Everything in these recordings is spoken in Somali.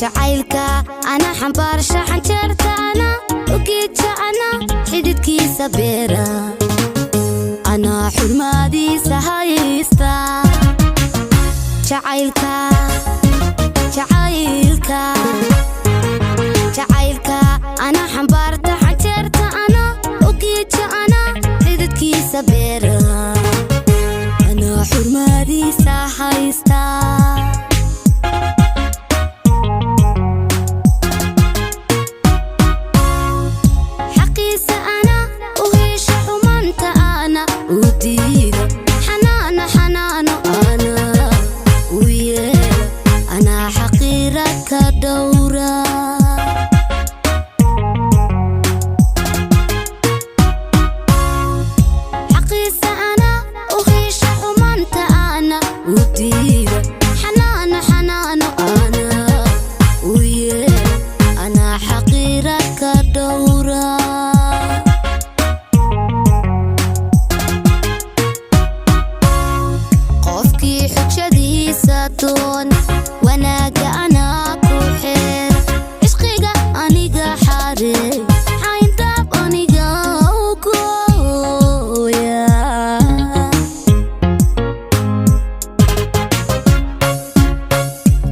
Jacaylka ana xambaarsha xanjeerta, ana ugeeja, ana xididkiisa beera, anaa xurmaadiisa haysta. Jacaylka, jacaylka, jacaylka ana xambaarta xanjeerta, ana ugeeja, ana xididkiisa beera, anaa xurmaadiisa haysta. Xaqiisa ana u hesha, xumanta ana u diida, xanaano, xanaano ana u yeela, anaa xaqiira ka dhowra. Xaqiisa ana u hesha, xumanta ana u diida, xanaano, xanaano ana u yeela, anaa xaqiira ka dhowra. Qofkii xujadiisa doon wanaaga anaa ku xeer, cishqiga aniga xare, xayndaab aniga u gooya.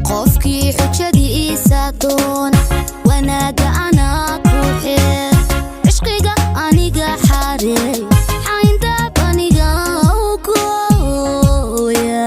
Qofkii xujadiisa doon wanaaga anaa ku xeer, cishqiga aniga xare, xayndaab aniga u gooya.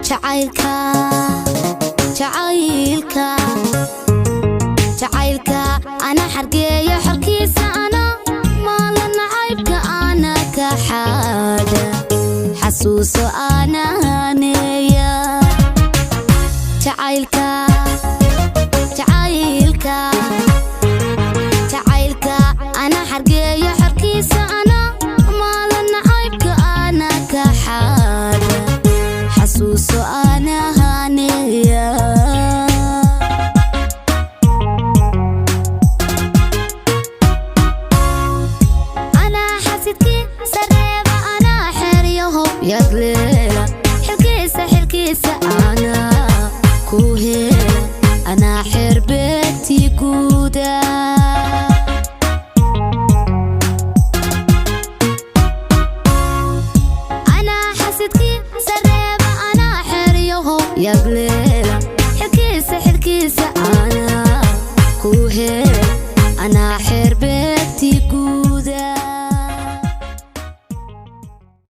Jacaylka, jacaylka, jacaylka ana xargeeyo xorkiisa, ana maala nacaybka, ana ka xaadha xasuuso, ana haneeya. Jacaylka, jacaylka, jacaylka ana xargeeyo xorkiisa, ana maala nacaybka, ana ka xaadha xasuuso, ana haneeya. Anaa xasidkii sareeba, anaa xeryaho yagleela, xilkiisa, xilkiisa anaa ku heela, anaa xerbeegtii guuda. Anaa xasidkii sareeba, anaa xeryaho yagleela.